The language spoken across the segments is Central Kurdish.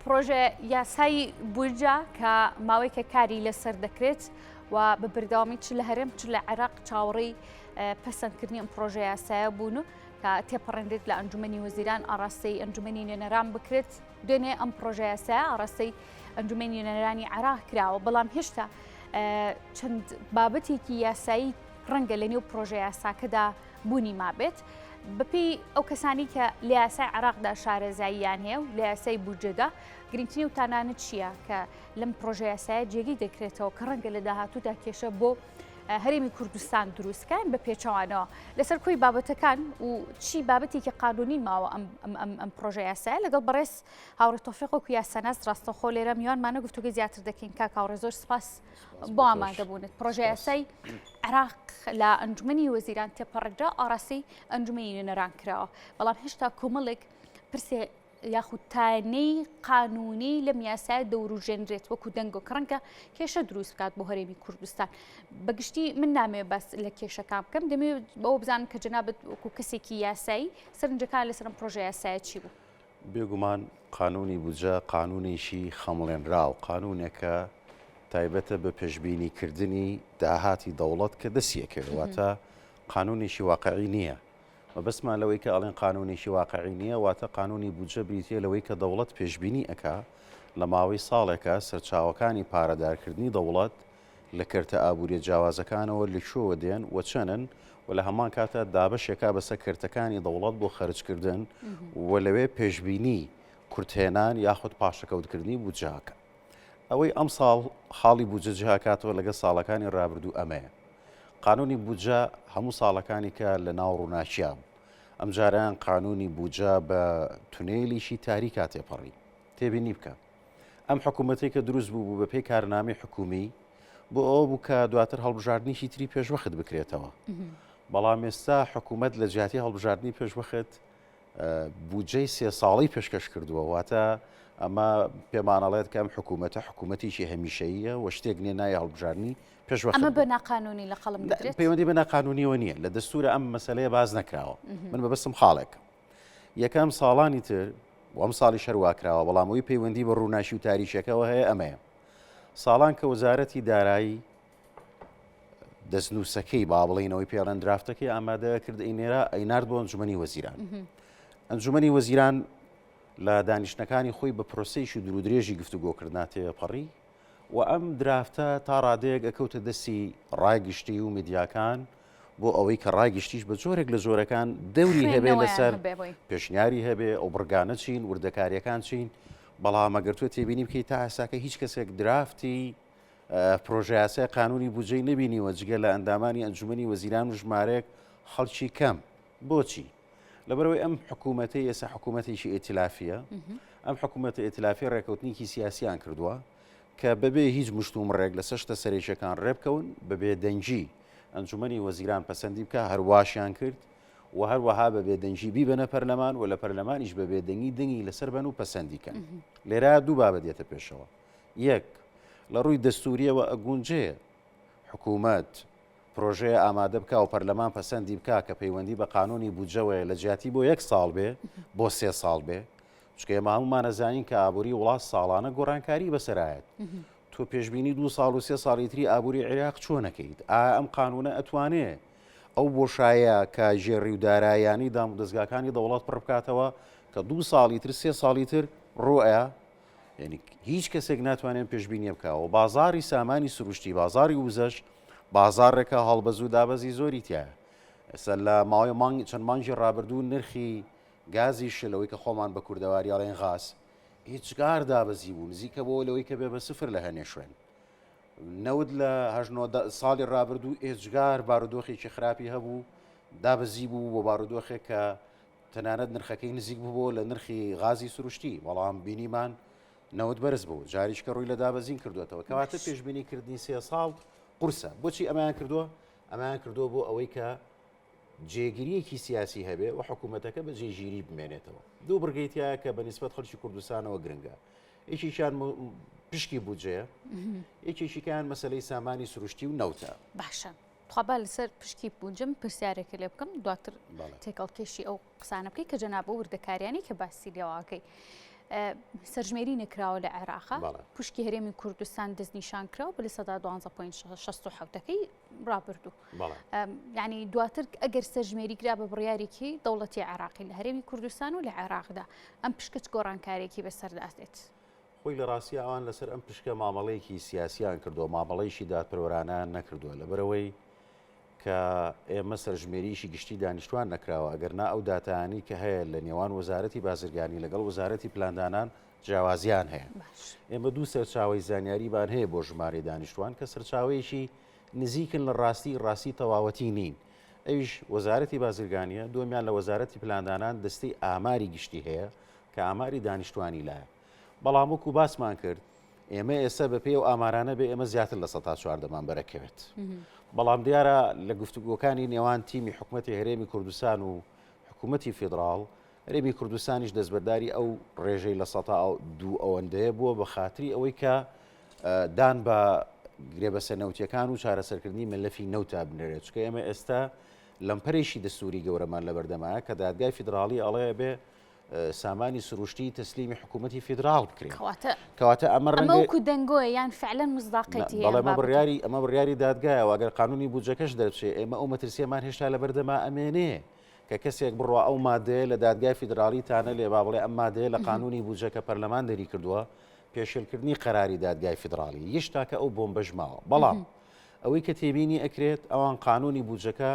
پرۆژە یاسای بودجە کە ماوەیەکە کاری لەسەر دەکرێت و بە بەردەوامی چ لە هەرێم چ لە عێراق چاوەڕێی پەسەندکردنی ئەم پرۆژە یاسایە بوون و کە تێپەڕێنرێت لە ئەنجومەنی وەزیران ئاراستەی ئەنجومەنی نوێنەران بکرێت دوێنێ ئەم پرۆژە یاسایە ئاراستەی ئەنجومەنی نوێنەرانی عێراق کراوە بەڵام هێشتا چەند بابەتێکی یاسایی ڕەنگە لە نێو پرۆژە یاساکەدا بوونی مابێت. بەپێی ئەو کەسانی کە لە یاسای عێراقدا شارەزاییان هەیە و لە یاسای بودجەدا گرنگترین ئەو تانانە چییە کە لەم پرۆژە یاسایە جێگەی دەکرێتەوە کە ڕەنگە لە داهاتوودا کێشە بۆ هەرێمی کوردستان دروستکەن بە پێچەوانەوە لەسەر کۆی بابەتەکان و چی بابەتێکی قانونی ماوە ئەم ئەم ئەم پرۆژە یاسایە لەگەڵ بەڕێز هاوڕێ تۆفیق وەکو یاساناس ڕاستەوخۆ لێرە میوانمانە گفتوگەی زیاتر دەکەین کاک هاوڕێ زۆر سپاس بۆ ئامادەبوونت. پڕۆژە یاسای عێراق لە ئەنجومەنی وەزیران تێپەڕێنرا ئاراستەی ئەنجومەنی نوێنەران کراوە، بەڵام هێشتا کۆمەڵێک پرسێ یاخود تانەی قانونی لەم یاسایە دەوروژێنرێت وەکو دەنگۆ کە ڕەنگە کێشە دروست بکات بۆ هەرێمی کوردستان. بەگشتی من نامەوێت باس لە کێشەکان بکەم، دەمەوێت بەوە بزانم کە جەنابت وەکو کەسێکی یاسایی سەرنجەکان لەسەر ئەم پڕۆژە یاسایە چی بوو؟ بێگومان قانوونی بودجە قانوونێکی خەمڵێنراو، قانوونێکە تایبەتە بە پێشبینی کردنی داهاتی دەوڵەت کە دەستی ئەکەوێ، واتە قانوونێکی واقعی نییە. مەبەستمان لەوەی کە ئەڵێن قانوونێکی واقعی نییە، واتە قانوونی بودجە بریتییە لەوەی کە دەوڵەت پێشبینی ئەکا لە ماوەی ساڵێکا سەرچاوەکانی پارەدارکردنی دەوڵەت لە کەرتە ئابووریە جیاوازەکانەوە لە کوێوە دێن و چەنن و لە هەمان کاتا دابەشێکا بەسەر کەرتەکانی دەوڵەت بۆ خەرجکردن و لەوێ پێشبینی کورتهێنان یاخود پاشەکەوتکردنی بودجەکە. ئەوەی ئەمساڵ خاڵی بودجە جیاکاتەوە لەگەڵ ساڵەکانی رابردوو ئەمەیە. قانونی بودجە هەموو ساڵەکانی کە لە ناو ڕووناکیا بوو. ئەمجارەیان قانونی بودجە بە تونێلیکی تاریکا تێپەڕی. تێبینی بکە. ئەم حکوومەتەی کە دروست بوو بوو بە پێی کارنامەی حکوومی بۆ ئەوە بوو کە دواتر هەڵبژاردنیشی تری پێشوەخت بکرێتەوە. بەڵام ئێستا حکوومەت لە جیاتی هەڵبژاردنی پێشوەخت بودجەی سێ ساڵەی پێشکەش کردووە، واتە ئەمە پێمانەڵێت کە ئەم حکوومەتە حکوومەتێکی هەمیشەییە و شتێک نییە ناوی هەڵبژاردنی پێشوەخت ئەمە بە ناقانونی لە قەڵم دەدرێت؟ پەیوەندی بە ناقانونیەوە نییە، لە دەستورە ئەم مەسەلەیە باس نەکراوە. من مەبەستم خاڵێک یەکەم ساڵانی تر و ئەم ساڵیش هەر وا کراوە، بەڵام ئەوەی پەیوەندی بە ڕووناکی و تاریکیەکەوە هەیە ئەمەیە. ساڵان کە وەزارەتی دارایی دەستنووسەکەی با بڵێین ئەوەی پێڵێن درافتەکەی ئامادە کرد ئەینێرا ئەینارد بۆ ئەنجومەنی وەزیران. ئەنجومەنی وەزیران لە دانیشتنەکانی خۆی بە پرۆسەیەکی دوورودرێژی گفتوگۆکردنا تێپەڕی و ئەم درافتە تا ڕادەیەک ئەکەوتە دەستی ڕای گشتی و میدیاکان بۆ ئەوەی کە ڕای گشتیش بە جۆرێک لە جۆرەکان دەوری هەبێ لەسەر پێشنیاری هەبێ ئەو بڕگانە چین وردەکاریەکان چین بەڵام ئەگەر تۆ تێبینی بکەیت تا ئێستاکە هیچ کەسێک درافتی پرۆژەیاسای قانونی بودجەی نەبینیوە جگە لە ئەندامانی ئەنجومەنی وەزیران و ژمارەیەک خەڵکی کەم. بۆچی؟ لەبەرئەوەی ئەم حکوومەتەی ئێستا حکوومەتێکی ئیتلافیە، ئەم حکوومەتە ئیتلافی ڕێکەوتنێکی سیاسیان کردووە کە بەبێ هیچ مشتومڕێک لەسەر شتە سەرەکیەکان ڕێبکەون، بە بێدەنگی ئەنجومەنی وەزیران پەسەندی بکە، هەرواشیان کرد و هەروەها بە بێدەنگی بیبەنە پەرلەمان و لە پەرلەمانیش بە بێدەنگی دەنگی لەسەر بەن و پەسەندی کەن. لێرە دوو بابەت دێتە پێشەوە. یەک، لە ڕووی دەستوورییەوە ئەگونجێ حکوومەت پرۆژەیە ئامادە بکا و پەرلەمان پەسەندی بکا کە پەیوەندی بە قانوونی بودجەوەیە لە جیاتی بۆ یەک ساڵ بێ بۆ سێ ساڵ بێ، چونکە ئێمە هەموومان ئەزانین کە ئابووری وڵات ساڵانە گۆڕانکاری بەسەرایەت. تۆ پێشبینی دوو ساڵ و سێ ساڵی تری ئابووری عێراق چۆن ئەکەیت؟ ئایا ئەم قانوونە ئەتوانێ ئەو بۆشایە کە ژێڕی و داراییانەی دامودەزگاکانی دەوڵەت پڕ بکاتەوە کە دوو ساڵی تر سێ ساڵی تر ڕووئەیا؟ یعنی هیچ کەسێک ناتوانێت پێشبینیە بکەوە بازاری سامانی سروشتی بازاری وزەش بازارێکە هەڵبەز و دابەزی زۆری تایە ئێستا لە ماوەی مانگ چەند مانگی ڕابردوو نرخی گازی شلەوەی کە خۆمان بە کوردەواری ئەڵێن غاز هیچگار دابەزی بوو نزیکە بۆ لەوەی کە بێ بە سفر لە هەنێ شوێن نەوت لە هەشت ساڵی ڕابردوو ئێجگار بارودۆخێکی خراپی هەبوو دابەزی بوو بۆ بارودۆخێک کە تەنانەت نرخەکەی نزیک ببووەوە لە نرخی غازی سروشتی، بەڵام بینیمان نەوت بەرز بوو، جاریشکە ڕووی لە دابەزین کردووەتەوە، کەواتە پێشبینی کردنی سێ ساڵ قورسە. بۆچی ئەمەیان کردووە؟ ئەمەیان کردووە بۆ ئەوەی کە جێگیرییەکی سیاسی هەبێ و حکوومەتەکە بە جێگیری بمێنێتەوە. دوو بڕگەی تیایە کە بە نیسبەت خەڵکی کوردستانەوە گرنگە. یەکێکیان پشکی بودجەیە، یەکێکیکەیان مەسەلەی سامانی سروشتی و نەوتە. باشە. تخوا با لەسەر پشکی بونجم پرسیارێکە لێ بکەم دواتر تێکەڵکێشی ئەو قسانە بکەی کە جەناب و وردەکاریانی کە باسی لێواکەی. سەرژمێری نەکراوە لە عێراقا پشکی هەرێمی کوردستان دەستنیشان کراوە بە 12.67ەکەی ڕابردوو یعنی دواتر ئەگەر سەرژمێری کرا بە بڕیارێکی دەوڵەتی عێراقی لە هەرێمی کوردستان و لە عێراقدا ئەم پشکە چ گۆڕانکارێکی بەسەردا دێت؟ خۆی لە ڕاستی ئەوان لەسەر ئەم پشکە مامەڵەیەکی سیاسیان کردووە مامەڵەیەکی دادپەروەرانەیان نەکردووە لەبەرئەوەی کە ئێمە سەرژمێریی گشتی دانیشتوان نەکراوە ئەگەر نا ئەو داتایانەی کە هەیە لە نێوان وەزارەتی بازرگانی لەگەڵ وەزارەتی پلاندانان جیاوازیان هەیە. ئێمە دوو سەرچاوەی زانیاریمان هەیە بۆ ژمارەی دانیشتوان کە سەرچاوەیەکی نزیکن لە ڕاستی ڕاستی تەواوەتی نین ئەویش وەزارەتی بازرگانیە دووەمیان لە وەزارەتی پلاندانان دەستەی ئاماری گشتی هەیە کە ئاماری دانیشتوانی لایە بەڵام وەکو باسمان کرد ئێمە ئێستا بەپێی ئەو ئامارانە بێ ئێمە زیاتر لە سەتا چواردەمان بەرەکەوێت بەڵام دیارە لە گفتوگۆکانی نێوان تیمی حکوومەتی هەرێمی کوردستان و حکوومەتی فیدراڵ هەرێمی کوردستانیش دەستبەرداری ئەو ڕێژەی 2% ئەوەندەیە بووە بە خاتری ئەوەی کە دان بە گرێبەسە نەوتیەکان و چارەسەرکردنی مەلەفی نەوتا بنرێت چونکە ئێمە ئێستا لەمپەرێکی دەستوری گەورەمان لەبەردەمایە کە دادگای فیدراڵی ئەڵێ بێ سامانی سروشتی تەسلیمی حکوومەتی فیدراڵ بکرێت کەواتە کەواتە ئەمە ئەمە وەکو دەنگۆیە یان فعلەن مزداقێتی هەیە بەڵێ ئەمە بڕیاری ئەمە بڕیاری دادگایە و ئەگەر قانونی بودجەکەش دەربچێ ئێمە ئەو مەترسیەمان هێشتا لەبەردەما ئەمێنێ کە کەسێک بڕوا ئەو مادەیە لە دادگای فیدراڵی تانە لێ با بڵێ ئەم مادەیە لە قانونی بودجە کە پەرلەمان دەری کردووە پێشێلکردنی قەراری دادگای فیدراڵی یش تاکە ئەو بۆمبەش ماوە بەڵام ئەوەی کە تێبینی ئەکرێت ئەوان قانونی بودجەکە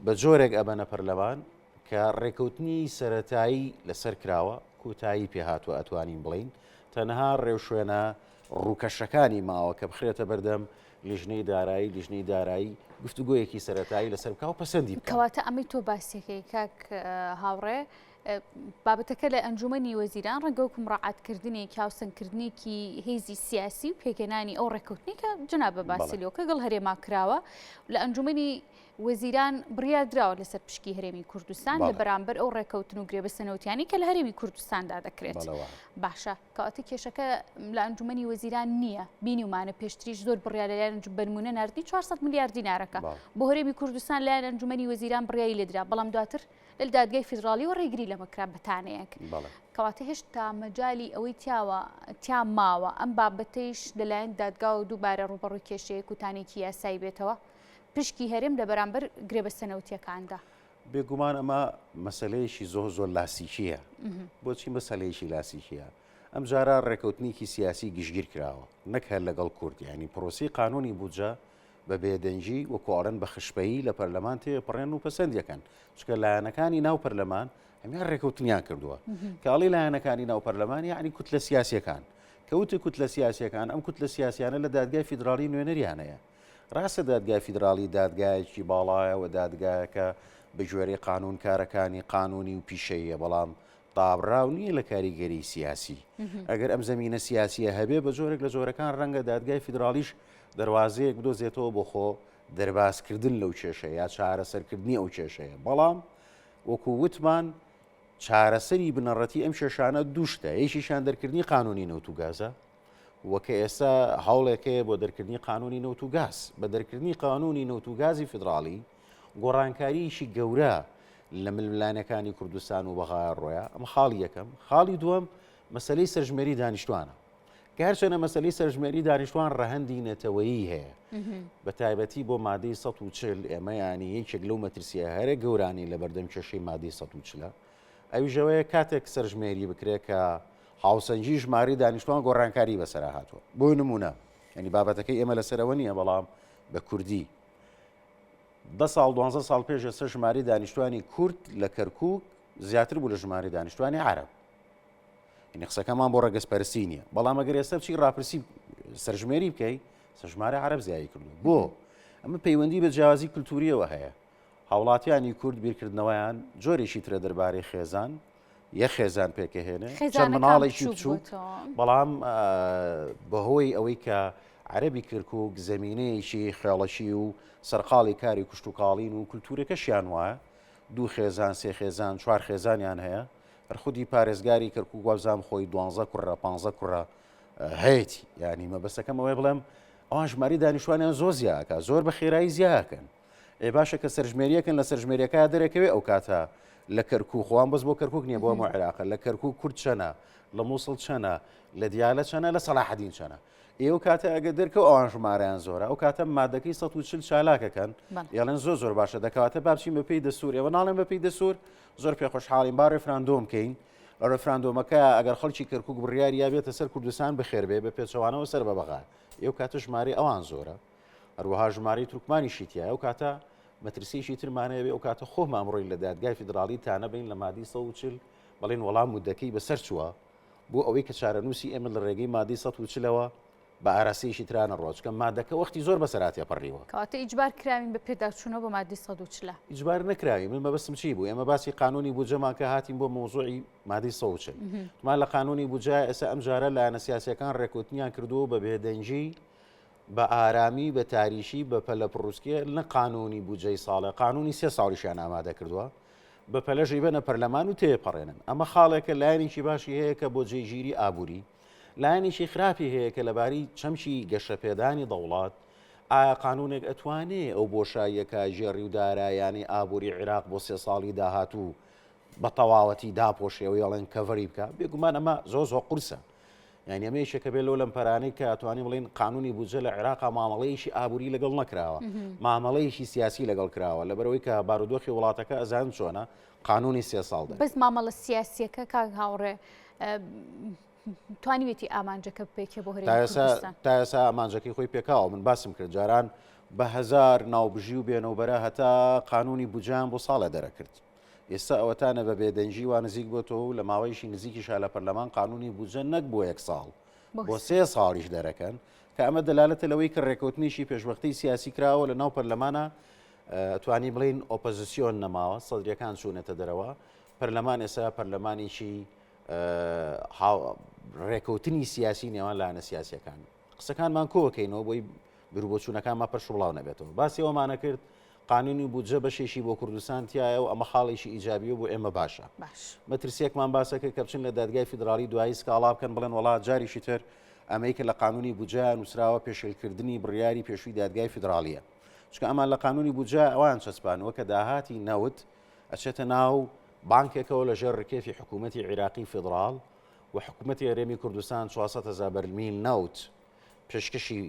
بە جۆرێک ئەبەنە پەرلەمان کە ڕێکەوتنی سەرەتایی لەسەر کراوە کۆتایی پێهاتووە ئەتوانین بڵێین تەنها ڕێوشوێنە ڕووکەشەکانی ماوە کە بخرێتە بەردەم لیژنەی دارایی لیژنەی دارایی گفتوگۆیەکی سەرەتایی لەسەر بکا و پەسەندی بکا. کەواتە ئەمەی تۆ باسیەکەی کاک هاوڕێ بابەتەکە لە ئەنجومەنی وەزیران ڕەنگە وەکو مڕاعاتکردنێک هاوسەنگکردنێکی هێزی سیاسی و پێکهێنانی ئەو ڕێککەوتنی کە جەنابە باسی لێوە کە گەڵ هەرێما کراوە لە ئەنجومەنی وەزیران بڕیاردراوە لەسەر پشکی هەرێمی کوردستان لە بەرامبەر ئەو ڕێکەوتن و گرێبەستە نەوتیانی کە لە هەرێمی کوردستاندا دەکرێت. باشە کەواتە کێشەکە لە ئەنجومەنی وەزیران نییە بینیومانە پێشتریش زۆر بڕیار لەلایەن بەنمونە ناردنی 400 ملیار دینارەکە بۆ هەرێمی کوردستان لایەن ئەنجومەنی وەزیران بڕیاری لێدرا بەڵام دواتر لە دادگای فیدراڵیەوە ڕێگری لەمە کرا بە تانەیەک. کەواتە هێشتا مەجالی ئەوەی تیاوە تیا ماوە ئەم بابەتەیش لەلایەن دادگاوە دووبارە ڕووبەڕووی کێشەیەک و تانێکی یاسایی بێتەوە. پشکی هەرێم لە بەرامبەر گرێبەستە نەوتییەکاندا. بێگومان ئەمە مەسەلەیەکی زۆر زۆر لاسیکییە. بۆچی مەسەلەیەکی لاسیکییە؟ ئەمجارە ڕێکەوتنێکی سیاسی گشتگیر کراوە نەک هەر لەگەڵ کورد یانی پرۆسەی قانونی بودجە بە بێدەنگی وەکو ئەڵێن بە خشپەیی لە پەرلەمان تێپەڕێن و پەسەندیەکەن چونکە لایەنەکانی ناو پەرلەمان هەمیان ڕێکەوتنیان کردووە کە ئەڵی لایەنەکانی ناو پەرلەمان یعنی کوتلە سیاسیەکان کەوتە کوتلە سیاسیەکان ئەم کوتلە سیاسیانە لە دادگای فیدراڵی نوێنەریان هەیە ڕاستە دادگای فیدراڵی دادگایەکی باڵایە و دادگایەکە بە گوێرەی قانون کارەکانی قانونی و پیشەییە، بەڵام دابڕاو نییە لە کاریگەری سیاسی. ئەگەر ئەم زەمینە سیاسییە هەبێ بە جۆرێک لە جۆرەکان ڕەنگە دادگای فیدراڵیش دەروازەیەک بدۆزێتەوە بۆ خۆ دەربازکردن لەو کێشەیە یا چارەسەرکردنی ئەو کێشەیە. بەڵام وەکو وتمان چارەسەری بنەڕەتی ئەم کێشانە دوو شتە، یەکێکیان دەرکردنی قانونی نەوت و گازە، و کە ئێستا هەوڵێک هەیە بۆ دەرکردنی قانونی نەوت و گاز. بە دەرکردنی قانونی نەوت و گازی فیدراڵی گۆڕانکارییەکی گەورە لە ململانێکانی کوردستان و بەغایا ڕۆیا. ئەمە خاڵی یەکەم. خاڵی دووەم مەسەلەی سەرژمێری دانیشتوانە. کە هەرچەنە مەسەلەی سەرژمێری دانیشتوان ڕەهەندی نەتەوەیی هەیە. بە تایبەتی بۆ مادەی 140 ئێمە یانی یەکێک لەو مەترسیە هەرە گەورانەی لەبەردەم کێشەی مادەی 140 ئەویش ئەوەیە کاتێک سەرژمێری بکرێت کە هاوسەنگی ژمارەی دانیشتوان گۆڕانکاری بەسەرا هاتووە. بۆ نموونە، یانی بابەتەکەی ئێمە لەسەرەوە نییە، بەڵام بە کوردی دە ساڵ دوانزە ساڵ پێش ئێستا ژمارەی دانیشتوانی کورد لە کەرکووک زیاتر بوو لە ژمارەی دانیشتوانی عەرەب. یعنی قسەکەمان بۆ ڕەگەزپەرستی نییە، بەڵام ئەگەر ئێستا بچی ڕاپرسی سەرژمێری بکەی، سەرژمارە عەرەب زیایی کردووە. بۆ؟ ئەمە پەیوەندی بە جیاوازی کولتوورییەوە هەیە. هاوڵاتیانی کورد بیرکردنەوەیان جۆرێکی ترە دەربارەی خێزان، یەک خێزان پێکەهێنێ چەند مناڵێکی بچووک بەڵام بەهۆی ئەوەی کە عەربی کرکک زمینەیەکی خێڵەکی و سەرقاڵی کاری کوشتتوکاڵین و کولتورەکەشیان وایە دوو خێزان سێ خێزان چوار خێزانیان هەیە هەر خودی پارێزگاری کەرکک وابزانام خۆی دوانزە کوڕە پ کوڕە هەیەی ینی مەبەسەکەم ئەوەی بڵێم ئەوان ژماری دانیشتوانیان زۆر زیاکە زۆر بە خێرایی زیاکەن ئێ باشە کە سەرژمێریەکەن لە سەرژمێریەکە دەرەکەوێ ئەو کاتە. لە کەرکوک خوان بەس بۆ کەرکک نییە بۆ هەموو عێراقە لە کەرکک کورد چەنە لە مووسڵ چەنە لە دیالە چەنە لە سەلاحەدین چەنە ئێوە کاتە ئەگە دەرکەوت ئەوان ژمارەیان زۆرە ئەو کاتە مادەکەی 140 چالاکەکەن یاڵێن زۆر زۆر باشە دەکەواتە بابچین بەپی دەسوور ئێوە ناڵێن بەپی دەسوور زۆر پێخۆشحاڵین با ڕێفراندۆم کەین لە ڕێفراندۆمەکە ئەگەر خەڵکی کەرکک بڕیاری یا بێتە سەر کوردستان بخێر بێ بە پێچەوانەوە سەر بە بەغا ئێو کاتە ژمارەی ئەوان زۆرە هەروەها ژمارەی تورکمانیشی تیایە ئەو کاتە مەترسیەکی ترمان هەیە ئەو کاتە خۆمان بڕۆین لە دادگای فیدراڵی تانە بین لە مادی 140 بەڵێن وەڵام مودەکەی بەسەر چووە بۆ ئەوەی کە چارەنووسی ئێمە لە ڕێگەی مادەی 140ەوە بە ئاراستەیەکی ترانە ڕۆ چکە مادەکە وەختی زۆر بەسەرا تێپەڕیوە. کەواتە ئیجبار کراوین بە پێداچوونەوە بە مادەی 140. ئیجبار نەکراوین من مەبەستم چی بوو ئێمە باسی قانونی بودجەمان کە هاتین بۆ مەوزوعی مادەی 140 مان لە قانونی بودجە ئێستا ئەم جارە لایەنە سیاسیەکان ڕێکوتنیان کردووە بە بێدەنگی بە ئارامی، بە تاریکی، بە پەلە پڕوسکێ، نە قانوونی بودجەی ساڵێ، قانوونی سێ ساڵیشیان ئامادە کردووە، بە پەلەش ئەیبەنە پەرلەمان و تێپەڕێنن. ئەمە خاڵێکە لایەنێکی باشی هەیە کە بۆ جێگیری ئابووری، لایەنێکی خراپی هەیە کە لەبارەی چەمکی گەشەپێدانی دەوڵەت، ئایا قانوونێک ئەتوانێ ئەو بۆشاییە کارگێڕی و دارایانەی ئابووری عیراق بۆ سێ ساڵی داهاتوو بە تەواوەتی داپۆشێ و یاڵێن کەڤەری بکا؟ بێگومان ئەمە زۆر زۆر قورسە. یانی ئەمە یەکێکە بێ لەو لەمپەرانەی کە ئەتوانین بڵێین قانونی بودجە لە عێراقا مامەڵەیەکی ئابووری لەگەڵ نەکراوە مامەڵەیەکی سیاسی لەگەڵ کراوە لەبەرەوەی کە بارودۆخی وڵاتەکە ئەزان چۆنە قانونی سێ ساڵ دەر بەس مامەڵە سیاسیەکە کاک هاوڕێ توانیوێتی ئامانجەکە بپێکێ بۆ هەرێمی کوردستان تا ئێستا ئامانجەکەی خۆی پێکاوە من باسم کرد جاران بە هەزار ناوبژی و بێنەوبەرە هەتا قانونی بودجەیان بۆ ساڵێ دەرەکرد ئێستا ئەوەتانە بە بێدەنگی وا نزیک بۆتەوە و لە ماوەیەکی نزیکیشا لە پەرلەمان قانونی بودجە نەک بۆ یەک ساڵ بۆ سێ ساڵیش دەرەکەن کە ئەمە دەلالەتە لەوەی کە ڕێکەوتنیشی پێشوەختەی سیاسی کراوە لە ناو پەرلەمانە توانی بڵین ئۆپۆزیسیۆن نەماوە سەدریەکان چوونەتە دەرەوە پەرلەمان ئێستا پەرلەمانێکی ڕێکەوتنی سیاسی نێوان لایەنە سیاسیەکان قسەکانمان کۆکەینەوە بۆی بیروبۆچوونەکانمان پەرش و بڵاو نەبێتەوە. باسی ئەوەمانە کرد قانونی بودجە بەشێکی بۆ کوردستان تایە و ئەمە خاڵێکی ئیجابیە بۆ ئێمە باشە. باش. مەترسیەکمان باسە کرد کە بچن لە دادگای فیدراڵی دوایی سکاڵا بکەن بڵێن وەڵا جاریشی تر ئەمەی کە لە قانونی بودجە نووسراوە پێشێلکردنی بڕیاری پێشووی دادگای فیدراڵیە. چونکە ئەمان لە قانونی بودجە ئەوان چەسپانوە کە داهاتی نەوت ئەچێتە ناو بانکێکەوە لە ژێر ڕکێفی حکوومەتی عیراقی فیدراڵ و حکوومەتی هەرێمی کوردستان 400 هەزار بەرمیل نەوت پێشکەشی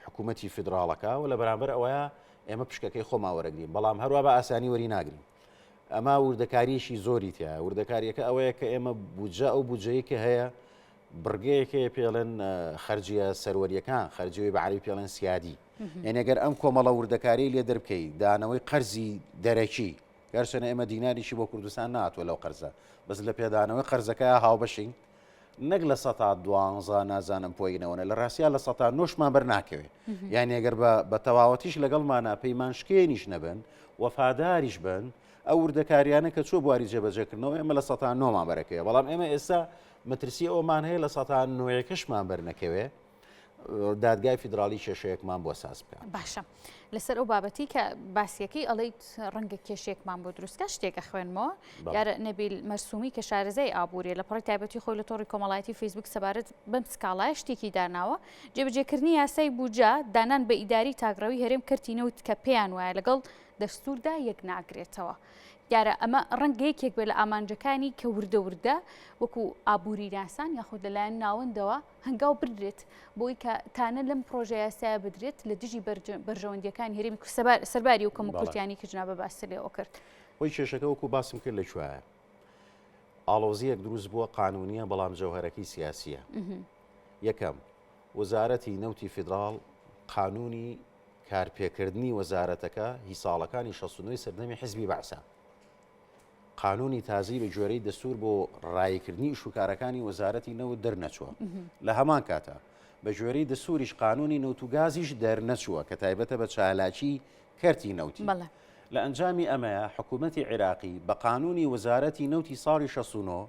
حکوومەتی فیدراڵەکە و لە بەرامبەر ئەوەیە ئێمە پشکەکەی خۆمان وەرەگرین بەڵام هەروە بە ئاسانی وەری ناگرین ئەمە وردەکاریشی زۆری تیا وردەکاریەکە ئەوەیە کە ئێمە بودجە ئەو بودجەیە کە هەیە بڕگەیەک هەیە پێڵێن خەرجیە سەروەریەکان خەرجیەوەی بە عەرەبی پێڵێن سیادی یعنی ئەگەر ئەم کۆمەڵە وردەکاری لێ دەربکەی دانەوەی قەرزی دەرەکی گەرچەنە ئێمە دیناریشی بۆ کوردستان ناتوە لەو قەرزە بەس لە پێدانەوەی قەرزەکە هاوبەشین نەک 12% نازانم پۆینەوەنە لە ڕاستیا لە سەتا نۆشمان بەر ناکەوێ یان ئەگەر بە تەواوەتیش لەگەڵمانە پەیمان شکێنیش نەبن وەفاداریش بن ئەو وردەکاریانە کە چۆ بواری جێبەجێکردنەوە ئێمە لە سەتا نۆمان بەرەکەوێ بەڵام ئێمە ئێستا مەترسی ئەومان هەیە لە سەتا نۆیەکەشمان بەرنەکەوێ دادگای فیدراڵی کێشەیەکمان بۆ ساز بکە. باشە لەسەر ئەو بابەتی کە باسیەکەی ئەڵیت ڕەنگە کێشێکمان بۆ دروستکە شتێکە خوێنمەوە دیارە نەبیل مەرسومی کە شارەزای ئابووریە لە پەڕی تایبەتی خۆی لە تۆڕی کۆمەڵایەتی فەیسبوک سەبارەت بەم سکاڵایە شتێکی داناوە جێبەجێکردنی یاسای بودجە دانان بە ئیداری تاکڕەوی هەرێم کەرتی نەوت کە پێیان وایە لەگەڵ دەستوردا یەک ناگرێتەوە. دیارە ئەمە ڕەنگە یەکێک بێت لە ئامانجەکانی کە وردە وردە وەکو ئابووری ناسان یاخود لەلایەن ناوەندەوە هەنگاو بدرێت بۆی کە تانە لەم پرۆژە یاسایە بدرێت لە دژی بەرژەوەندیەکانی هەرێمی سەرباری و کەم و کورتیانی کە جنابە باست لێوە کرد. خۆی کێشەکە وەکو باسم کرد لە کوایە ئاڵۆزیەک دروست بووە قانونیە بەڵام جەوهەرەکەی سیاسیە یەکەم وەزارەتی نەوتی فیدراڵ قانونی کارپێکردنی وەزارەتەکە هی ساڵەکانی 69 سەردەمی حزبی بەعسە قانونی تازەی بە گوێرەی دەستور بۆ ڕاییکردنی ئیشوکارەکانی وەزارەتی نەوت دەرنەچووە لە هەمان کاتا بە گوێرەی دەستوریش قانونی نەوت و گازیش دەرنەچووە کە تایبەتە بە چالاکی کەرتی نەوتی لە ئەنجامی ئەمەیە حکوومەتی عێراقی بە قانونی وەزارەتی نەوتی ساڵی 69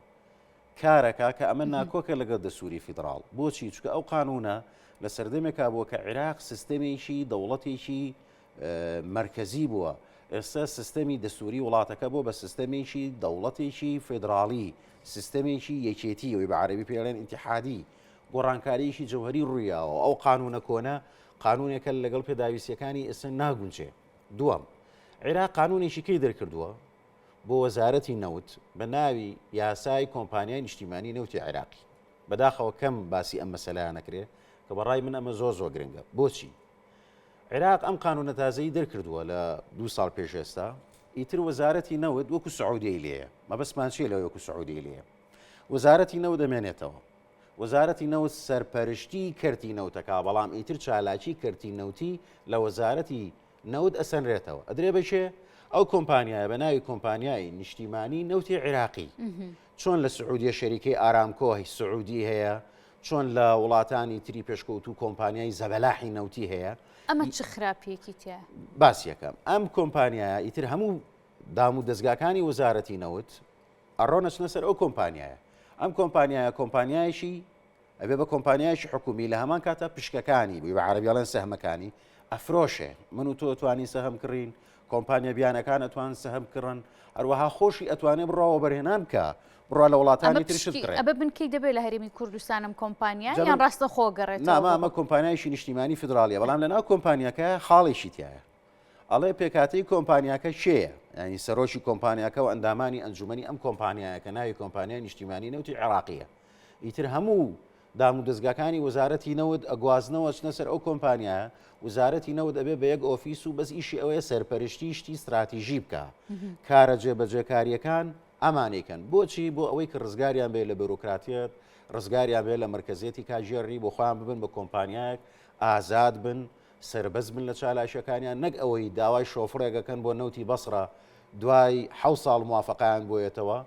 کارەکە کە ئەمە ناکۆکە لەگەڵ دەستوری فیدراڵ بۆچی چکە ئەو قانونە لە سەردەمێکا بووە کە عێراق سیستەمێکی دەوڵەتێکی مەرکەزی بووە، ئێستا سیستەمی دەستووری وڵاتەکە بووە بە سیستەمێکی دەوڵەتێکی فیدراڵی، سیستەمێکی یەکێتی، ئەوەی بە عەرەبی پێی ئەڵێن ئیتیحادی، گۆڕانکارییەکی جەوهەری ڕوویاوە، ئەو قانوونە کۆنە قانوونێکە لەگەڵ پێداویستییەکانی ئێستا ناگونجێ. دووەم، عێراق قانوونێکی کەی دەرکردووە؟ بۆ وەزارەتی نەوت بە ناوی یاسای کۆمپانیای نیشتیمانی نەوتی عێراقی. بەداخەوە کەم باسی ئەم مەسەلەیە نەکرێ کە بە ڕای من ئەمە زۆر زۆر گرنگە. بۆچی؟ عێراق ئەم قانونە تازەی دەرکردووە لە دوو ساڵ پێش ئێستا، ئیتر وەزارەتی نەوت وەکو سعودیەی لێیە. مەبەستمان چییە لەوەی وەکو سعودیەی لێیە؟ وەزارەتی نەوت دەمێنێتەوە. وەزارەتی نەوت سەرپەرشتی کەرتی نەوتەکە، بەڵام ئیتر چالاکی کەرتی نەوتی لە وەزارەتی نەوت ئەسەنرێتەوە. ئەدرێ بە کێ؟ ئەو کۆمپانیایە بە ناوی کۆمپانیای نیشتیمانی نەوتی عێراقی. چۆن لە سعودیە شەریکەی ئارامکۆ هی سعودی هەیە، چۆن لە وڵاتانی تری پێشکەوتوو کۆمپانیای زەبەلاحی نەوتی هەیە. ئەمە چ خراپیەکی تیایە؟ باسی ئەکەم. ئەم کۆمپانیایە ئیتر هەموو دام و دەزگاکانی وەزارەتی نەوت ئەڕۆن ئەچنە سەر ئەو کۆمپانیایە. ئەم کۆمپانیایە کۆمپانیایەکی ئەبێ بە کۆمپانیایەکی حکومی لە هەمان کاتا پشکەکانی بووی بە عەرەبی ئەڵێن سەهمەکانی ئەفرۆشێ من و تۆ توانی سەهم کڕین کۆمپانیا بیانەکان ئەتوان سەهم کڕن هەروەها خۆشی ئەتوانێ بڕوا وەبەرهێنان بکە بڕوا لە وڵاتانی تریش بکڕێ ئەبە بنکەی دەبێت لە هەرێمی کوردستانم کۆمپانیا یان ڕاستە خۆ گەڕێت ناما ئەمە کۆمپانیایکی نیشتیمانی فیدراڵیە بەڵام لەناو کۆمپانیاکە خاڵێکی تایە ئەڵێ پێکهاتەی کۆمپانیاکە کێیە؟ یانی سەرۆکی کۆمپانیاکە و ئەندامانی ئەنجومەنی ئەم کۆمپانیایە کە ناوی کۆمپانیای نیشتیمانی نەوتی عێراقیە. ئیتر هەموو دام و دەزگاکانی وەزارەتی نەوت ئەگوازنەوە ئەچنە سەر ئەو کۆمپانیایە، وزارەتی نەوت ئەبێ بە یەک ئۆفیس و بەس ئیشی ئەوەیە سەرپەرشتی شتی ستراتیژی بکا. کارە جێبەجێکارییەکان ئەمانەی کەن. بۆچی؟ بۆ ئەوەی کە ڕزگاریان بێ لە بێرۆکراتیەت، ڕزگاریان بێ لە مەرکەزیەتی کارگێڕی، بۆ خۆیان ببن بە کۆمپانیایەک، ئازاد بن، سەربەست بن لە چالاکیەکانیان نەک ئەوەی داوای شۆفڕێک ئەکەن بۆ نەوتی بەسڕە دوای حەوت ساڵ موافەقەیان بۆ یەتەوە،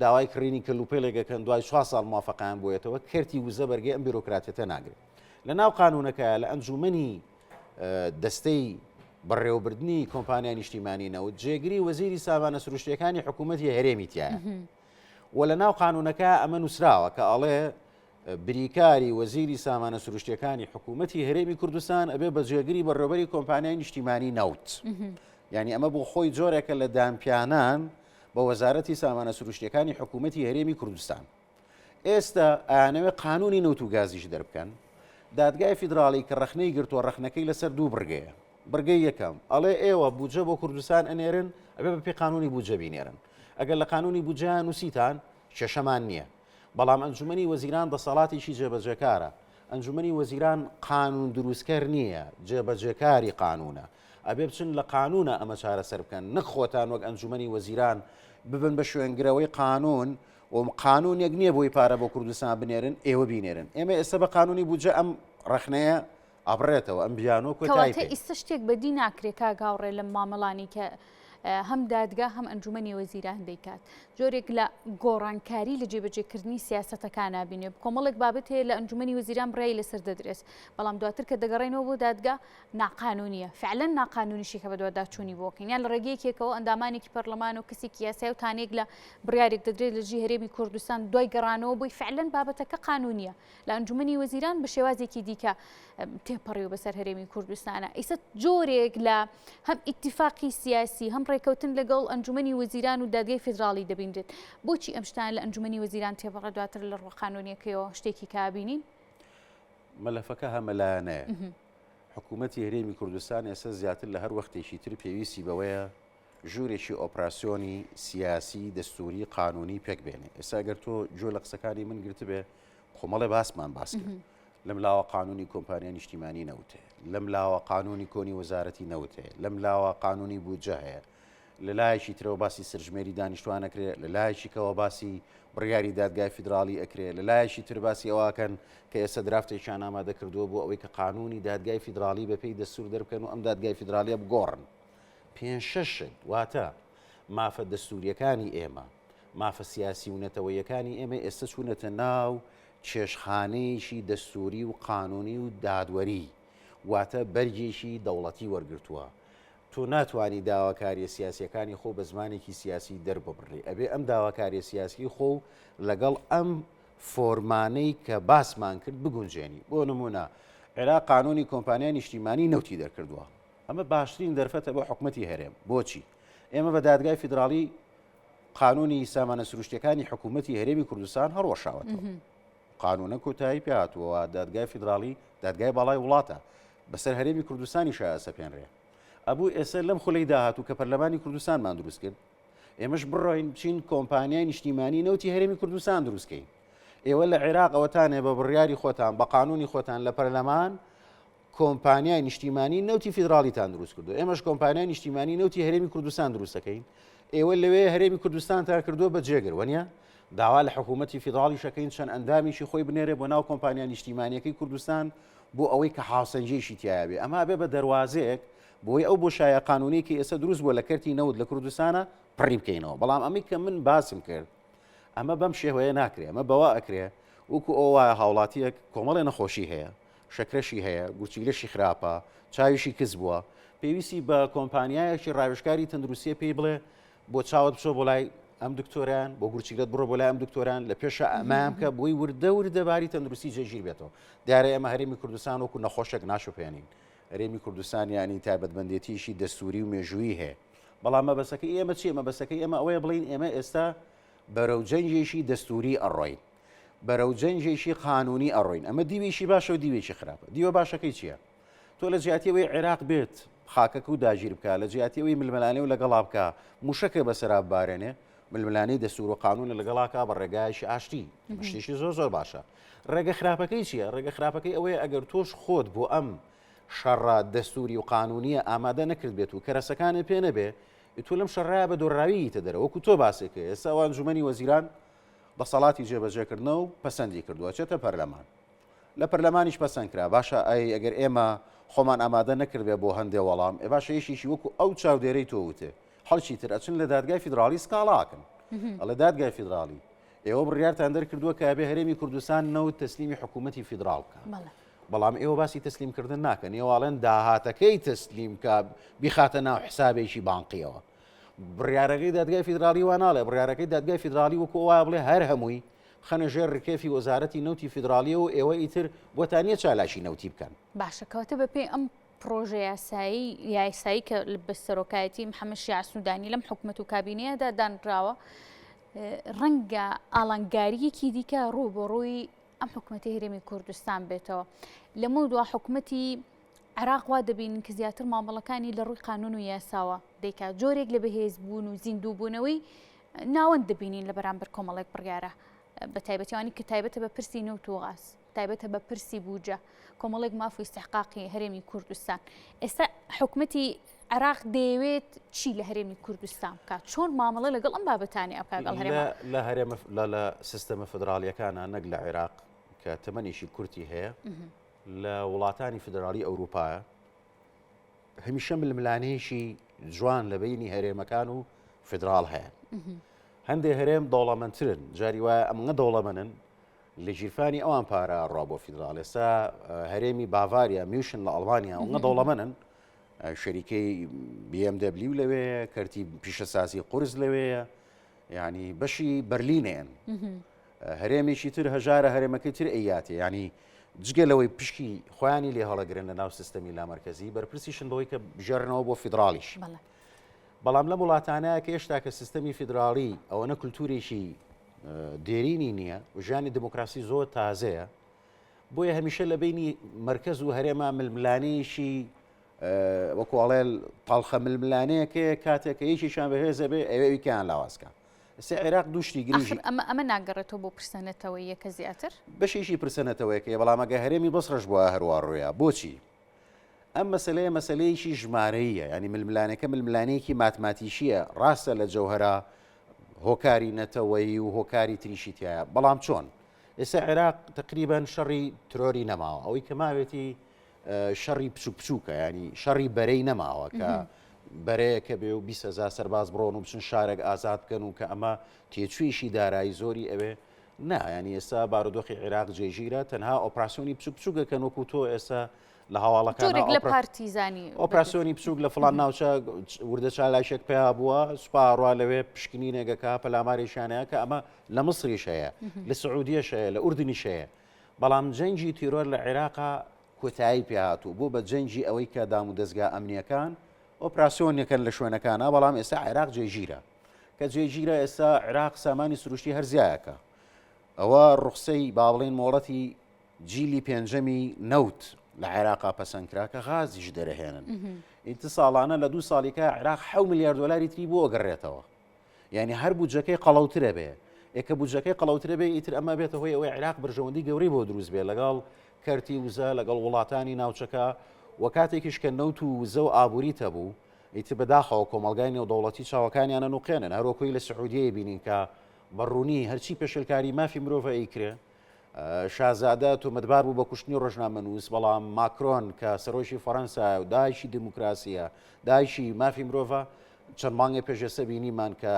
داوای کڕینی کەلوپەلێک ئەکەن دوای چوار ساڵ موافەقەیان بۆ یەتەوە، کەرتی وزە بەرگەی ئەم بیرۆکراتیەتە ناگرێت. لە ناو قانونەکەیا لە ئەنجومەنی دەستەی بەڕێوەبردنی کۆمپانیای نیشتیمانی نەوت جێگری وەزیری سامانە سروشتیەکانی حکوومەتی هەرێمی تایە و لە ناو قانونەکە ئەمە نووسراوە کە ئەڵێ بریکاری وەزیری سامانە سروشتیەکانی حکوومەتی هەرێمی کوردستان ئەبێ بە جێگری بەڕێوبەری کۆمپانیای نیشتیمانی نەوت. یعنی ئەمە بۆ خۆی جۆرێکە لە دانپیانان بە وەزارەتی سامانە سروشتیەکانی حکوومەتی هەرێمی کوردستان. ئێستا ئەیانەوێ قانونی نەوت و گازیش دەربکەن. دادگای فیدراڵی کە ڕەخنەی گرتووە ڕەخنەکەی لەسەر دوو بڕگەیە. بڕگەی یەکەم ئەڵێ ئێوە بودجە بۆ کوردستان ئەنێرن ئەبێ بە پێی قانونی بودجە بینێرن. ئەگەر لە قانونی بودجە نووسیتان کێشەمان نییە. بەڵام ئەنجومەنی وەزیران دەسەڵاتێکی جێبەجێکارە، ئەنجومەنی وەزیران قانوون دروستکەر نییە، جێبەجێکاری قانوونە، ئەبێ بچن لە قانوونە ئەمە چارەسەر بکەن، نەک خۆتان وەک ئەنجومەنی وەزیران ببن بە شوێنگرەوەی قانوون و قانوونێک نییە بۆی پارە بۆ کوردستان بنێرن، ئێوە بینێرن. ئێمە ئێستا بە قانوونی بودجە ئەم ڕەخنەیە ئەبڕێتەوە ئەم بیانۆ کۆتایی کەواتە ئیستا شتێک بەدی ناکرێ کاک هاوڕێ لەم مامەڵانی کە هەم دادگا هەم ئەنجومەنی وەزیران دەیکات جۆرێک لە گۆڕانکاری لە جێبەجێکردنی سیاسەتەکان نابینێ کۆمەڵێک بابەت هەیە لە ئەنجومەنی وەزیران بڕیاری لەسەر دەدرێت بەڵام دواتر کە دەگەڕێنەوە بۆ دادگا ناقانونیە فعلا ناقانونیشی کە بەدواداچوونی بۆکەین یان لە ڕێگەیەکێکەوە ئەندامانێکی پەرلەمان و کەسێکی یاسای و تانێک لە بڕیارێک دەدرێت لە دژی هەرێمی کوردستان دوای گەڕانەوە بۆی فعلا بابەتەکە قانونیە لە ئەنجومەنی وەزیران بە شێوازێکی دیکە تێپەڕیوە بەسەر هەرێمی کوردستانە ئیسە جۆرێک لە هەم ئیتفاقی سیاسی هەم ڕێکەوتن لەگەڵ ئەنجومەنی وەزیران و دادگای فیدراڵی دەبینرێت بۆچی ئەم شتان لە ئەنجومەنی وەزیران تێپەڕە دواتر لە ڕووە قانونیەکەیەوە شتێکی کابینین مەلەفەکە هەمەلایەنەیە حکوومەتی هەرێمی کوردستان ئێستا زیاتر لە هەر وەختێکی تر پێویستی بەوەیە ژوورێکی ئۆپراسیۆنی سیاسی دەستوری قانونی پێک بێنێ ئێستا گەر تۆ گوێ لە قسەکانی من گرتبێ کۆمەڵێ باسمان باس کرد لەم لاوە قانونی کۆمپانیا نیشتیمانی نەوت هەیە لەم لاوە قانونی کۆنی وەزارەتی نەوت هەیە لەم لاوە قانونی بودجە هەیە لە لایەکی ترەوە باسی سەرژمێری دانیشتوان ئەکرێ لە لایەکی کەوە باسی بڕیاری دادگای فیدراڵی ئەکرێ لە لایەکی تر باسی ئەوەکەن کە ئێستا درافتێکیان ئامادە کردووە بۆ ئەوەی کە قانونی دادگای فیدراڵی بەپێی دەستور دەربکەن و ئەم دادگای فیدراڵیە بگۆڕن پێنج شەش شت، واتە مافە دەستوورییەکانی ئێمە، مافە سیاسی و نەتەوەییەکانی ئێمە ئێستە چوونەتە ناو چێشتخانەیەکی دەستووری و قانوونی و دادوەری، واتە بەرگێکی دەوڵەتی وەرگرتووە. تۆ ناتوانی داواکارییە سیاسییەکانی خۆ بە زمانێکی سیاسی دەرببڕی. ئەبێ ئەم داواکارییە سیاسیی خۆ لەگەڵ ئەم فۆرمانەی کە باسمان کرد بگونجێنی. بۆ نموونە عێراق قانوونی کۆمپانیای نیشتیمانیی نەوتی دەرکردووە. ئەمە باشترین دەرفەتە بۆ حکومەتی هەرێم. بۆچی؟ ئێمە بە دادگای فیدراڵی قانونی سامانە سروشتیەکانی حکوومەتی هەرێمی کوردستان هەڵوەشاوەتەوە. قانونە کۆتایی پێهاتووە دادگای فیدراڵی دادگای باڵای وڵاتە بەسەر هەرێمی کوردستانی شایەسەپێنرێ. ئەبوو ئێستا لەم خولەی داهاتوو کە پەرلەمانی کوردستانمان دروست کرد. ئێمەش بڕۆین بچین کۆمپانیای نیشتیمانی نەوتی هەرێمی کوردستان دروستکەین. ئێوە لە عێراق ئەوەتانێ بە بڕیاری خۆتان بە قانونی خۆتان لە پەرلەمان کۆمپانیای نیشتیمانی نەوتی فیدراڵیتان دروست کردو ئێمەش کۆمپانیای نیشتیمانی نەوتی هەرێمی کوردستان دروستەکەین ئێوە لەوێ هەرێمی کوردستانتان کردووە بە جێگر وەنیە داوا لە حکوومەتی فیدراڵی شەکەین چەند ئەندامیشی خۆی بنێرێ بۆ ناو کۆمپانیا نیشتیمانیەکەی کوردستان بۆ ئەوەی کە هاوسەنگیشی تایە بێ ئەمە بێ بە دەواازەیەک بۆی ئەو بۆشایە قانونی کە ئێستا دروست بووە لە کەرتی نەوت لە کوردستانە پڕی بکەینەوە بەڵام ئەمەی کە من باسم کرد ئەمە بەم شێوەیە ناکرێ ئەمە بەوە ئەکرێ وەکو ئەو وایە هاوڵاتیەک کۆمەڵێ نەخۆشی هەیە شەکرەشی هەیە گورچیلەشی خراپە چاویشی کز بووە پێویستی بە کۆمپانیایەکی ڕاوێژکاری تەندروستیە پێی بڵێ بۆ چاوت بچۆ بۆ لای ئەم دکتۆران بۆ گورچیلەت بڕۆ بۆ لای ئەم دکتۆران لە پێشە ئەمام کە بۆی وردە وردە باری تەندروستی جێگیر بێتەوە دیارە ئێمە هەرێمی کوردستان وەکو نەخۆشێک ناشوپێنین هەرێمی کوردستان یانی تایبەتمەندێتیشی دەستوری و مێژوویی هەیە بەڵام مەبەسەکەی ئێمە چییە مەبەسەکەی ئێمە ئەوەیە بڵین ئێمە ئێستا بەرەو جەنگێکی دەستوری ئەڕۆین بەرەو جەنگێکی قانونی ئەڕۆین ئەمە دیوێکی باشە و دیوێکی خراپە دیوە باشەکەی چییە تۆ لە جیاتی ئەوەی عێراق بێت خاکەکە و داگیر بکە لە جیاتی ئەوەی ململانێ و لەگەڵا بکە موشەکە بەسەرا ببارێنێ ململانێی دەستور و قانونە لەگەڵاکە بە ڕێگایەکی ئاشتی شتێکی زۆر زۆر باشە ڕێگە خراپەکەی چییە ڕێگە خراپەکەی ئەوەیە ئەگەر تۆش خۆت بۆ ئەم شەڕە دەستوری و قانونیە ئامادە نەکرد بێت و کەرەسەکانت پێ نەبێ تۆ لەم شەڕایە بە دۆڕاویتە دەرەوە وەکو تۆ باسێکە ئێستا ئەوان ئەنجومەنی وەزیران دەسەڵاتی جێبەجێکردنە و پەسەندی کردووە چێتە پەرلەمان لە پەرلەمانیش پەسەند کرا باشە ئەی ئەگەر ئێمە خۆمان ئامادە نەکردبێ بۆ هەندێ وەڵام ئێ باشە یەکێکی وەکو ئەو چاودێرەی تۆ وتێ خەڵکی تر ئەچن لە دادگای فیدراڵی سکاڵاکەن ئەڵێ دادگای فیدراڵی ئێوە بڕیارتان دەرکردووە کە ئەبێ هەرێمی کوردستان نەوت تەسلیمی حکوومەتی فیدراڵ بکە بەڵام ئێوە باسی تەسلیمکردن ناکەن ئێوە ئەڵێن داهاتەکەی تەسلیم کە بیخاتە ناو حسابێکی بانقیەوە بڕیارەکەی دادگای فیدراڵی وا ناڵێ بڕیارەکەی دادگای فیدراڵی وەکو وایە بڵێ هەر هەمووی بخەنە ژێر ڕکێفی وەزارەتی نەوتی فیدراڵیەوە و ئێوە ئیتر بۆتان نییە چالاکی نەوتی بکەن. باشە کەواتە بەپێی ئەم پڕۆژە یاسایی یاسایی کە بە سەرۆکایەتی محەممەد شیاع سوودانی لەم حکومەت و کابینەیەدا دانراوە ڕەنگە ئاڵنگارییەکی دیکە ڕووبەڕووی ئەم حکومەتی هەرێمی کوردستان بێتەوە لەمە دوا حکومەتی عێراق وا دەبینین کە زیاتر مامەڵەکانی لە ڕووی قانون و یاساوە دەیکات جۆرێک لە بەهێزبوون و زیندووبوونەوەی ناوەند دەبینین لە بەرامبەر کۆمەڵێک بڕیارە بە تایبەتیوانی کە تایبەتە بە پرسی نەوت و غاز تایبەتە بە پرسی بودجە کۆمەڵێک ماف و ئیستحقاقی هەرێمی کوردستان ئێستا حکومەتی عێراق دەیەوێت چی لە هەرێمی کوردستان بکات چۆن مامەڵە لەگەڵ ئەم بابەتانی ئەو کاگەڵ هەرێمە لە هەرێمە لە سیستەمە فدراڵیەکانە نەک لە عێراق کە تەمەنێکی کورتی هەیە لە وڵاتانی فیدراڵی ئەوروپایە هەمیشە ململانێیەکی جوان لە بینی هەرێمەکان و فیدراڵ هەیە هەندێک هەرێم دەوڵەمەندترن جاری وایە ئەمە دەوڵەمەنن لە گیرفانی ئەوان پارە ڕوا بۆ فیدراڵ ئێستا هەرێمی باڤاریا میوشن لە ئەڵمانیا ئەوە دەوڵەمەنن شەریکەی BMW لەوێ کەرتی پیشەسازی قورس لەوەیە یعنی بەشی بەرلینێن هەرێمێکی تر هەژارە هەرێمەکەی تر ئەیاتێ یانی جگە لەوەی پشکی خۆیانی لێ هەڵەگرن لە ناو سیستەمی لامەرکەزی بەرپرسیشن بەوەی کە بژێرنەوە بۆ فیدراڵیش بەڵام لەم وڵاتانە کە هێشتا کە سیستەمی فیدراڵی ئەوەنە کولتوورێکی دێرینی نییە و ژیانی دموکراسی زۆر تازەیە بۆیە هەمیشە لە بینی مرکز و هەرێما ململانێیەکی وەکو ئەڵێ تاڵخە ململانەیەکەیە کاتێک کە یەکێکیان بەهێزە بێ ئەوێ ئەویکیان لاوازکە ئێستا عێراق دوو شتی گرنگی. ئاخر ئەمە ئەمە ناگەڕێتەوە بۆ پرسە نەتەوەییەکە زیاتر؟ بەشێکی پرسە نەتەوەیەکەیە، بەڵام ئەگەر هەرێمی بەسڕەش بوایە هەر وا ڕوویا. بۆچی؟ ئەم مەسەلەیە مەسەلەیەکی ژمارەییە، یانی ململانێکە ململانێیەکی ماتماتیکییە، ڕاستە لە جەوهەرا هۆکاری نەتەوەیی و هۆکاری تریشی تیایە، بەڵام چۆن؟ ئێستا عێراق تەقریبەن شەڕی ترۆری نەماوە، ئەوەی کە ماوێتی شەڕی بچوک بچووکە ینی شەڕی بەرەی نەماوە کە بەرەیەکە بێ و 20هزار سەرباز بڕۆن و بچن شارێک ئازاد بکەن و کە ئەمە تێچوویشی دارایی زۆری ئەوێ نا ینی ئێستا بارودۆخی عێراق جێگیرە تەنها ئۆپراسیۆنی بچوک بچووکەکەن وەکو تۆ ئێستا لە هەواڵەکان لە پارتیزانی ئۆپراسیۆنی بچووک لە فلان ناوچە وردە چالاکێک پیا بووە سوپا ڕوا لەوێ پشکنینێگەکە پەلامارێکیانەیە کە ئەمە لە مسریش هەیە لە سعودیەش هەیە لە ئوردنیش هەیە بەڵام جەنگی تیرۆر لە عێراقا کۆتایی پێهات و بوو بە جەنگی ئەوەی کە دامودەزگا ئەمنییەکان ئۆپراسیۆنەکەن لە شوێنەکانا، بەڵام ئێستا عێراق جێگیرە. کە جێگیرە ئێستا عێراق سامانی سروشتی هەر زیایەکە. ئەوە ڕوخسەی با بڵێین مۆڵەتی جیلی پێنجەمی نەوت لە عێراقا پەسەند کرا کە غازیش دەرەهێنن. ئیتر ساڵانە لە دوو ساڵیکە عێراق حەو ملیار دۆلاری تری بۆ ئەگەڕێتەوە. یعنی هەر بودجەکەی قەڵەوترە بێ ئێ کە بودجەکەی قەڵەوترە بێ ئیتر ئەمە بێتە هۆی ئەوەی عێراق بەرژەوەندی گەورەی بۆ دروست بێ لەگەڵ کەرتی وزە لەگەڵ وڵاتانی ناوچەکە و کاتێکیش کە نەوت و وزە و ئابووریت هەبوو ئیتر بەداخەوە کۆمەڵگای نێودەوڵەتی چاوەکانیان ئەنوقێنن هەروەکوی لە سعودیەیە بینین کە بە ڕوونی هەرچی پێشێلکاری مافی مرۆڤ ئەیکرێ شازادە تۆمەتبار بوو بە کوشتنی ڕۆژنامەنووس، بەڵام ماکرۆن کە سەرۆکی فەڕەنسایە و دایکی دیموکراسییە، دایکی مافی مرۆڤە، چەند مانگێک پێش ئێستا بینیمان کە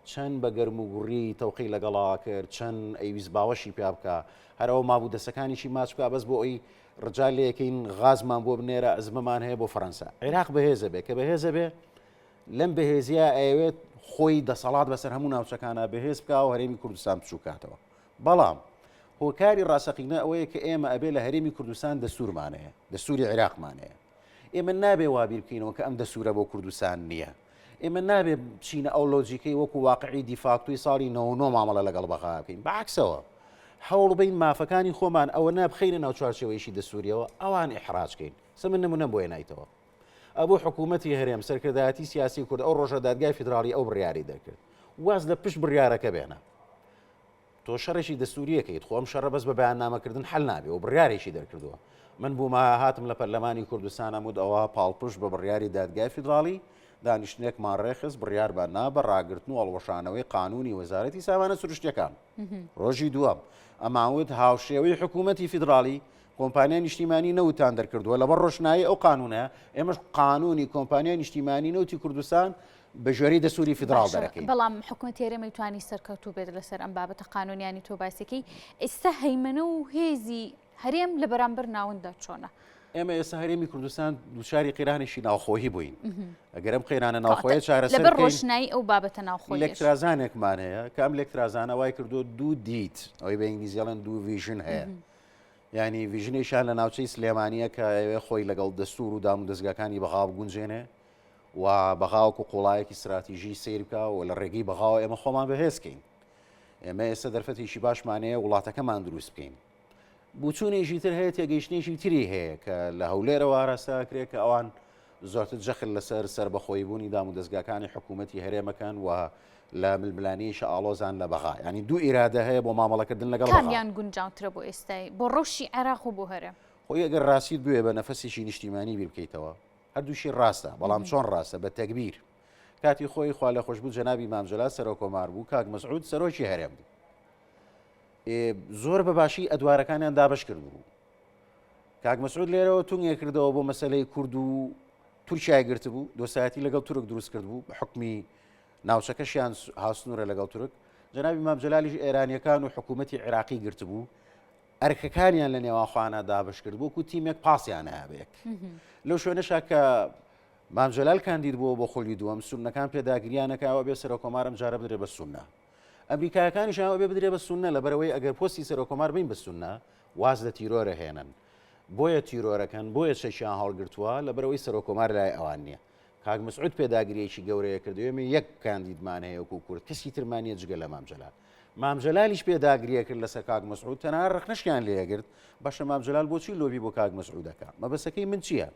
چەند بە گەرموگوڕی تەوقەی لەگەڵا کرد، چەند ئەیویست باوەشی پیا بکا، هەر ئەوە مابوو دەسەکانیشی ماچ بکا بەس بۆ ئەوی ڕجا لێکەین غازمان بۆ بنێرە ئەزمەمان هەیە بۆ فەرەنسا. عێراق بەهێزە بێ، کە بەهێزە بێ لەم بەهێزیە ئەیەوێت خۆی دەسەڵات بەسەر هەموو ناوچەکانا بەهێز بکا و هەرێمی کوردستان بچووکاتەوە. بەڵام هۆکاری ڕاستەقینە ئەوەیە کە ئێمە ئەبێ لە هەرێمی کوردستان دەستورمان هەیە، دەستوری عێراقمان هەیە. ئێمە نابێ وا بیر بکەینەوە کە ئەم دەستورە بۆ کوردستان نییە. ئێمە نابێ بچینە ئەو لۆجیکەی وەکو واقعی دیفاکتۆی ساڵی 99 مامەڵە لەگەڵ بەغا بکەین. بەعەکسەوە هەوڵ بەین مافەکانی خۆمان ئەوە نا بخەینە ناو چوارچێوەیەکی دەستوریەوە ئەوان ئیحراج کەین. سە من نمونەم بۆ هێنایتەوە. ئەبوو حکوومەتی هەرێم، سەرکردایەتی سیاسی کورد ئەو ڕۆژە دادگای فیدراڵی ئەو بڕیارەی دەرکرد. واز لە پشت بڕیارەکە بێنە. تۆ شەڕێکی دەستووریەکەیت، خۆ ئەم شەڕە بەس بە بەیاننامەکردن حەل نابێ و بڕیارێکی دەرکردووە. من بوومە هاتم لە پەرلەمانی کوردستان ئەموت ئەوە پاڵپشت بە بڕیاری دادگای فیدراڵی، دانیشتنێکمان ڕێکخست، بڕیارمان نا بە ڕاگرتن و هەڵوەشانەوەی قانوونی وەزارەتی سامانە سروشتییەکان. ڕۆژی دووەم ئەمانوت هاوشێوەی حکوومەتی فیدراڵی کۆمپانیای نیشتیمانی نەوتتان دەرکردووە لەبەر ڕۆشنایی ئەو قانوونە ئێمەش قانوونی کۆمپانیای نیشتیمانی نەوتی کوردستان بە گوێرەی دەستوری فیدراڵ دەرەکەین. بەڵام حکومەتی هەرێم ئەیتوانی سەرکەوتوو بێت لەسەر ئەم بابەتە قانونیانی تۆ باسیەکەی ئێستا هەیمەنە و هێزی هەرێم لە بەرامبەر ناوەنددا چۆنە؟ ئێمە ئێستا هەرێمی کوردستان دووچاری قەیرانێکی ناوخۆیی بووین ئەگەر ئەم قەیرانە ناوخۆیە چارەسەر لەبەر ڕۆشنایی ئەو بابەتە ناوخۆیەش لێکترازانێکمان هەیە کە ئەم لێکترازانە وای کردووە دوو دید ئەوەی بە ئینگلیزی ئەڵێن دوو vision هەیە یانی vision ێکیان لە ناوچەی سلێمانییە کە ئەیەوێ خۆی لەگەڵ دەستوور و دامودەزگاکانی بەغا بگونجێنێ و بەغا وەکو قوڵایەکی ستراتیژی سەیر بکا و لە ڕێگەی بەغاوە ئێمە خۆمان بەهێز کەین. ئێمە ئێستا دەرفەتێکی باشمان هەیە وڵاتەکەمان دروست بکەین. بوچوونێکی تر هەیە تێگەیشتنێکی تری هەیە کە لە هەولێرەوە ئاراستە ئەکرێ کە ئەوان زۆرتر جەخت لەسەر سەربەخۆیبوونی دامودەزگاکانی حکوومەتی هەرێمەکەن و لە ململانێیەکی ئاڵۆزان لە بەغا. یانی دوو ئیرادە هەیە بۆ مامەڵەکردن لەگەڵ بەغا. کامیان گونجاوترە بۆ ئێستای بۆ ڕەوشی عێراق و بۆ هەرێم؟ خۆی ئەگەر ڕاستیت بوێ بە نەفەسێکی نیشتیمانی بیر بکەیتەوە هەردووشی ڕاستە، بەڵام چۆن ڕاستە؟ بە تەگبیر. کاتی خۆی خوالێخۆشبوو جەنابی مام جەلال سەرۆککۆمار بوو، کاک مەسعود سەرۆکی هەرێم بوو. زۆر بە باشی ئەدوارەکانیان دابەش کردبوو. کاک مەسعود لێرەوە تونگێ کردەوە بۆ مەسەلەی کورد و تورکیای گرتبوو، دۆستایەتی لەگەڵ تورک دروست کردبوو، بە حوکمی ناوچەکەشیان هاوسنوورە لەگەڵ تورک. جەنابی مام جەلالیش ئێرانییەکان و حکوومەتی عێراقی گرتبوو. ئەرکەکانیان لە نێوان خۆیانا دابەش کرد وەکو تیمێک پاسیان هەیە بە یەک. لەو شوێنەشا کە مام جەلال کاندید بووە بۆ خولی دووەم سوننەکان پێداگریانەکە ئەوە بێ سەرۆکۆمار ئەم جارە بدرێ بە سوننە. ئەمریکایەکانیش ئەوە بێ بدرێ بە سوننە لەبەرئەوەی ئەگەر پۆستی سەرۆکۆمار بین بە سوننە واز لە تیرۆرە هێنن. بۆیە تیرۆرەکەن بۆیە چەکیان هەڵگرتووە لەبەرئەوەی سەرۆکۆمار لای ئەوان نییە. کاک مەسعود پێداگرییەکی گەورەیە کرد ئێمە یەک کاندیدمان هەیە وەکو کورد کەسی ترمان نییە جگە لە مام جەلال. مام جەلالیش پێداگرییە کرد لەسەر کاک مەسعود تەنها ڕەخنەشیان لێگرت باشە مام جەلال بۆچی لۆبی بۆ کاک مەسعود دەکا؟ مەبەستەکەی من چییە؟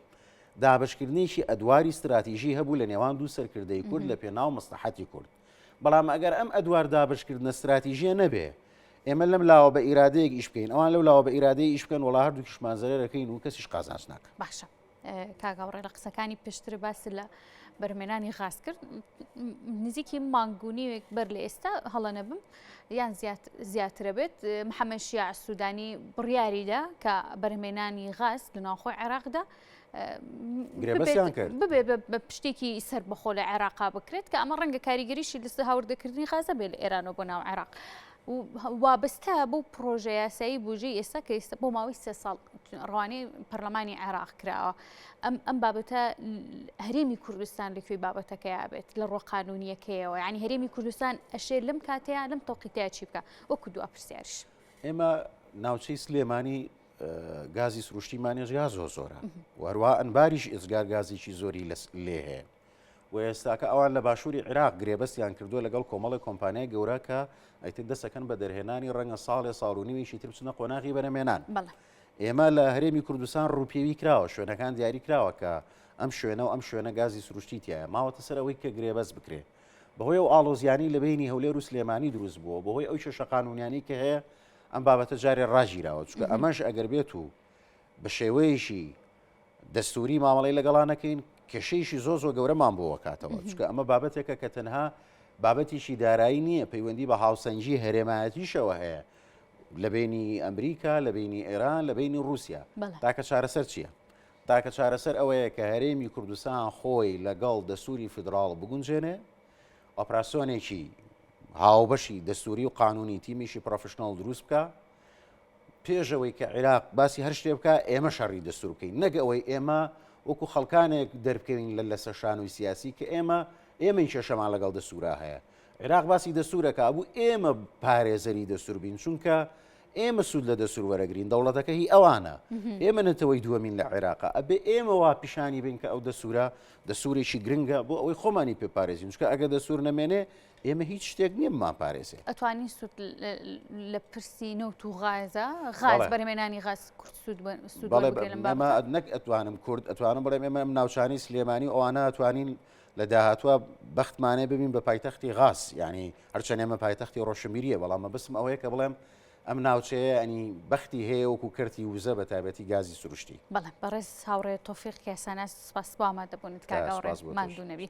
دابەشکردنێکی ئەدواری ستراتیژی هەبوو لە نێوان دوو سەرکردەی کورد لە پێناو مەسڵەحەتی کورد. بەڵام ئەگەر ئەم ئەدوار دابەشکردنە ستراتیژیە نەبێ ئێمە لەم لاوە بە ئیرادەیەک ئیش بکەین ئەوان لەو لاوە بە ئیرادەی ئیش بکەن وەڵا هەردووکیشمان زەرەرەکەین و کەسیش قازانج ناکە. باشە کاک هاوڕێ لە قسەکانی پێشتر باس لە بەرهەمێنانی غاز کرد نزیکی مانگ و نیوێک بەر لە ئێستا هەڵە نەبم یان زیاترە بێت محەممەد شیاع سوودانی بڕیاریدا کە بەرهەمێنانی غاز لە ناوخۆی عێراقدا ببێ بە پشتێکی سەربەخۆ لە عێراقا بکرێت کە ئەمە ڕەنگە کاریگەریشی لەسەر هاوردەکردنی غازە بێ لە ئێرانەوە بۆ ناو عێراق. وابەستە بەو پرۆژە یاسایی بوجەی ئێستا کە ئێستا بۆ ماوەی سێ ساڵ ڕوانەی پەرلەمانی عێراق کراوە ئەم ئەم بابەتە هەرێمی کوردستان لە کوێی بابەتەکەیا بێت لە ڕووە قانونیەکەیەوە یعنی هەرێمی کوردستان ئەشێ لەم کاتەیە لەم تەوقیتەیە چی بکە وەکو دوا پرسیارش. ئێمە ناوچەی سلێمانی گازی سروشتیمان ئێجگار زۆر زۆرە و هەروە ئەنباریش ئێجگار گازێکی زۆری لێ هەیە و ئێستاکە ئەوان لە باشووری عێراق گرێبەستیان کردووە لەگەڵ کۆمەڵی کۆمپانیای گەورە کە ئەیتر دەسەکەن بە دەرهێنانی ڕەنگە ساڵێ ساڵ و نیوێکی تر بچنە قۆناغی بەرەمێنان ئێمە لە هەرێمی کوردستان ڕووپێوی کراوە شوێنەکان دیاری کراوە کە ئەم شوێنە و ئەم شوێنە گازی سروشتی تایە ماوەتە سەر ئەوەی کە گرێبەست بکرێ. بەهۆی ئەو ئاڵۆزیانەی لە بەینی هەولێر و سلێمانی دروست بووە، بەهۆی ئەو کێشە قانوونیانەی کە هەیە، ئەم بابەتە جارێ ڕاگیراوە، چونکە ئەمەش ئەگەر بێت و بە شێوەیەکی دەستوری مامەڵەی لەگەڵا نەکەین، کێشەیەکی زۆر زۆر گەورەمان بۆ وەکاتەوە، چونکە ئەمە بابەتێکە کە تەنها بابەتێکی دارایی نییە، پەیوەندی بە هاوسەنگی هەرێمایەتیشەوە هەیە لە بینی ئەمریکا، لە بینی ئێران، لە بینی رووسیا. تاکە چارەسەر چییە؟ تاکە چارەسەر ئەوەیە کە هەرێمی کوردستان خۆی لەگەڵ دەستوری فیدراڵ بگونجێنێ، ئۆپراسیۆنێکی هاوبەشی دەستوری و قانونی تیمێکی professional دروست بکا، پێش ئەوەی کە عیراق باسی هەر شتێ بکا ئێمە شەڕی دەستور بکەین، نەک ئەوەی ئێمە وەکو خەڵکانێک دەربکەوین لە لەسەر شانۆی سیاسی کە ئێمە ئێمەی کێشەمان لەگەڵ دەستورا هەیە. عیراق باسی دەستورەکە ئەبوو ئێمە پارێزەری دەستور بین، چونکە ئێمە سوود لە دەستور وەرەگرین، دەوڵەتەکە هی ئەوانە، ئێمە نەتەوەی دووەمین لە عێراقا، ئەبێ ئێمە وا پیشانی بین کە ئەو دەستورە دەستورێکی گرنگە بۆ ئەوەی خۆمانی پێ پارێزین، چونکە ئەگەر دەستور نەمێنێ ئێمە هیچ شتێک نییە بمان پارێزێ. ئەتوانین سوود لە پرسی نەوت و غازە، غاز بەرهەمێنانی غاز کورد سوود وەربگرێت لەم بابەتە؟ نەک ئەتوانم کورد، ئەتوانم بڵێم ئێمە ئەم ناوچانەی سلێمانی و ئەوانە ئەتوانین لە داهاتووە بەختمانەیە ببین بە پایتەختی غاز، یانی هەرچەند ئێمە پایتەختی ڕۆشنبیریە بەڵام مەبەستم ئەوەیە کە بڵێم ئەم ناوچەیە ینی بەختی هەیە وەکو کەرتی وزە بە تایبەتی گازی سروشتی. بەڵێ بەڕێز هاوڕێ تۆفیق کیاساناس سپاس بۆ ئامادەبوونت کاک هاوڕێ ماندوو نەبی.